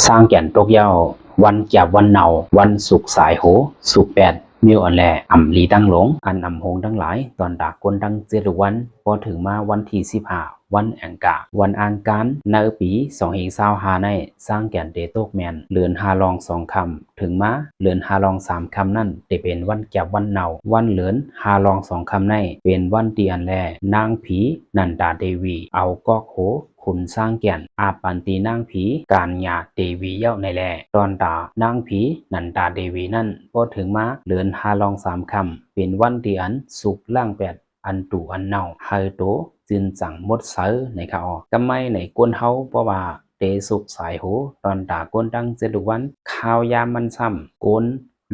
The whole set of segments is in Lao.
ຊ້າງແກ່ນຕົກເຍົາ, ວັນກຽບວັນເນົາ, ວັນສຸກສາຍໂຫ, ສຸກແປດ ມີວອັນແລ ອຳລີຕັ້ງລົງ. ອັນອຳໂຮງທັງຫຼາຍ, ຕອນຕາກົນທັງເຈັດລູກວັນ, ພໍເຖິງມາວັນທີສິບຫ້າ ວັນອັງກາ, ວັນອັງການ ໃນປີສອງພັນຊາວຫ້າໃນ ຊ້າງແກ່ນເຕຕົກແມ່ນເດືອນຫ້າລອງສອງຄ່ຳ, ເຖິງມາເດືອນຫ້າລອງສາມຄ່ຳນັ້ນ ເຕເປັນວັນກຽບວັນເນົາ. ວັນເດືອນຫ້າລອງສອງຄ່ຳໃນ ເປັນວັນທີ່ອັນແລ ນາງຜີນັນດາເດວີ ເອົາກອກໂຫ ຂຸນຊ້າງແກ່ນ ອາບປັນຕີນາງຜີການຍາເດວີເຍົາໃນແລ. ຕອນຕານາງຜີນັນດາເດວີນັ້ນ ພໍເຖິງມາເດືອນຫ້າລອງສາມຄ່ຳ ເປັນວັນທີ່ອັນສຸກລ້າງແປດ ອັນຕູອັນເນົາ ໃຫ້ໂຕຈືນຈັງໝົດໃສໃນຄະອອ. ກຳໄມໃນກົນເຮົາ ເພາະວ່າເຕສຸກສາຍໂຫ, ຕອນຕາກົນທັງເຈັດລູກວັນ, ຄາວຍາມມັນຊ້ຳ ກົນ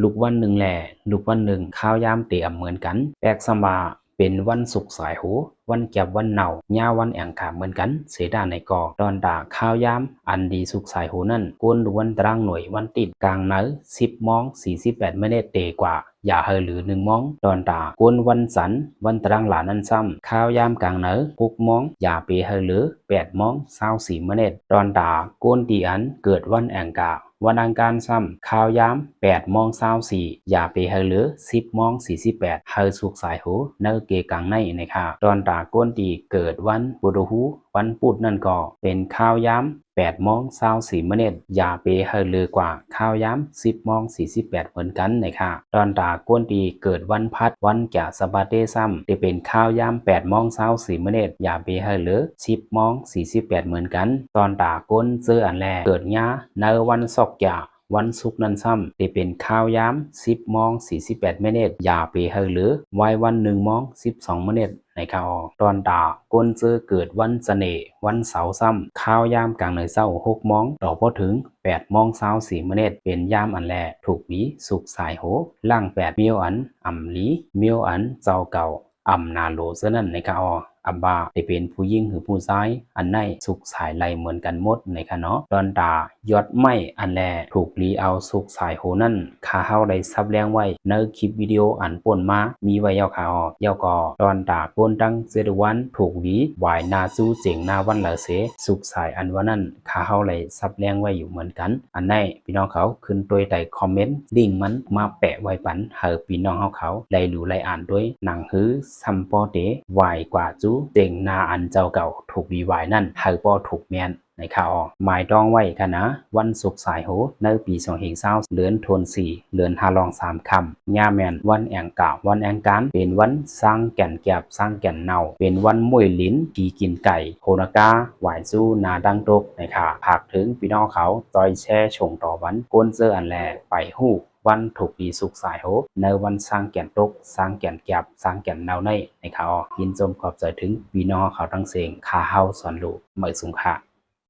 ລູກວັນໜຶ່ງແລ ລູກວັນໜຶ່ງ ຄາວຍາມເຕອຳເໝືອນກັນ. ແປກສ່ຳວ່າເປັນວັນສຸກສາຍໂຫ, ວັນກຽບວັນເນົາ, ຍາມວັນອັງການເໝືອນກັນ. ເສດາໃນກໍ ຕອນຕາຄາວຍາມອັນດີສຸກສາຍໂຫນັ້ນ, ກົນລູກວັນຕາລາງໜ່ວຍວັນຕິດ ກາງໃນສິບໂມງສີ່ສິບແປດມິນິດເຕກວ່າ ຢ່າໃຫ້ເຫຼືອໜຶ່ງໂມງ. ຕອນຕາກົນວັນຈັນ ວັນຕາລາງຫຼານັ້ນຊ້ຳ, ຄາວຍາມກາງໃນຫົກໂມງ ຢ່າໄປໃຫ້ເຫຼືອແປດໂມງຊາວສີ່ມິນິດ. ຕອນຕາຄົນທີ່ອັນເກີດວັນອັງການ ວັນອັງການຊ້ຳ, ຄາວຍາມແປດໂມງຊາວສີ່ ຢ່າໄປໃຫ້ເຫຼືອສິບໂມງສີ່ສິບແປດ ໃຫ້ສຸກສາຍໂຫໃນເກກາງໃນນະຄະ. ຕອນຕາຄົນທີ່ເກີດວັນພຸດເດາະ ວັນພຸດນັ້ນກໍເປັນຄາວຍາມແປດໂມງຊາວສີ່ມິນິດ ຢ່າໄປໃຫ້ເຫຼືອກວ່າຄາວຍາມສິບໂມງສີ່ສິບແປດເໝືອນກັນນະຄະ. ຕອນຕາຄົນທີ່ເກີດວັນພັດ ວັນກະສະບາເຕຊ້ຳ ທີ່ເປັນຄາວຍາມແປດໂມງຊາວສີ່ມິນິດ ຢ່າໄປໃຫ້ເຫຼືອສິບໂມງສີ່ສິບແປດເໝືອນກັນ. ຕອນຕາຄົນເຈີອັນແລ ເກີດຍາໃນວັນຊອກກະ ວັນສຸກນັ້ນຊ້ຳ ທີ່ເປັນຄາວຍາມສິບໂມງສີ່ສິບແປດມິນິດ ຢ່າໄປໃຫ້ເຫຼືອໄວວັນໜຶ່ງໂມງສິບສອງມິນິດໃນຄະອອ. ຕອນຕາຄົນເຈີເກີດວັນສະເໜ ວັນເສົາຊ້ຳ ຄາວຍາມກາງໃນເຊົ້າຫົກໂມງ ຕໍ່ພໍເຖິງແປດໂມງຊາວສີ່ມິນິດ ເປັນຍາມອັນແລ ຖືກດີສຸກສາຍໂຫ ລ້າງແປດ ມີວອັນອຳລີ ມີວອັນເຈົ້າເກົ່າ ອຳນາໂລເທື່ອນັ້ນໃນຄະອອ. ອຳວ່າຈະເປັນຜູ້ຍິງ ຫຼື ຜູ້ຊາຍ ອັນໃນສຸກສາຍໄລ່ເໝືອນກັນໝົດໃນຄະເນາະ. ຕອນຕາຍອດໄມ້ອັນແລ ຖືກດີເອົາສຸກສາຍໂຫນັ້ນ ຂ້າເຮົາໄດ້ສັບແລງໄວ້ໃນຄລິບວິດີໂອອັນປົນມາ ມີໄວ້ແລ້ວຄະອອ. ແລ້ວກໍຕອນຕາຄົນທັງເຈັດວັນ ຖືກດີຫວາຍໜ້າຊູເຈັງໜ້າວັນລະເຊ ສຸກສາຍອັນວ່ານັ້ນ ຂ້າເຮົາໄດ້ສັບແລງໄວ້ຢູ່ເໝືອນກັນ. ອັນໃນ ພີ່ນ້ອງເຂົາຂຶ້ນໂຕຍໃຕ້ຄອມເມັນ ລິງມັນມາແປະໄວ້ປັນ ໃຫ້ພີ່ນ້ອງເຮົາເຂົາໄດ້ດູໄດ້ອ່ານໂຕຍ ໜັງສືຊ້ຳປໍເຕຫວາຍກວ່າຊູເຈັງໜ້າອັນເຈົ້າເກົ່າຖືກດີຫວາຍນັ້ນ ໃຫ້ບໍ່ຖືກແມ່ນໃນຄະອອ. ໝາຍຕ້ອງໄວ້ຄະນະ ວັນສຸກສາຍໂຫໃນປີສອງເຮງຊາວ ເດືອນໂທນສີ່ ເດືອນຫ້າລອງສາມຄ່ຳ ຍາມແມ່ນວັນອັງການ ວັນອັງການ ເປັນວັນຊ້າງແກ່ນກຽບ ຊ້າງແກ່ນເນົາ ເປັນວັນໝຸ້ຍລິນ ຜີກິນໄກ່ ໂຄນະກາ ຫວາຍຊູໜ້າຕັ້ງຕົກໃນຄະ. ຝາກເຖິງພີ່ນ້ອງເຂົາ ຊ່ອຍແຊສົ່ງຕໍ່ປັນຄົນເຈີອັນແລ ໄປຮູ້ ວັນຖືກດີສຸກສາຍໂຫ ໃນວັນຊ້າງແກ່ນຕົກ ຊ້າງແກ່ນກຽບ ຊ້າງແກ່ນເນົາໃນ ໃນຄະອອ. ຍິນຊົມຂອບໃຈເຖິງພີ່ນ້ອງເຮົາທັງເສັງ ຂ້າເຮົາສອນລູ ໄໝສູງຄ່າ.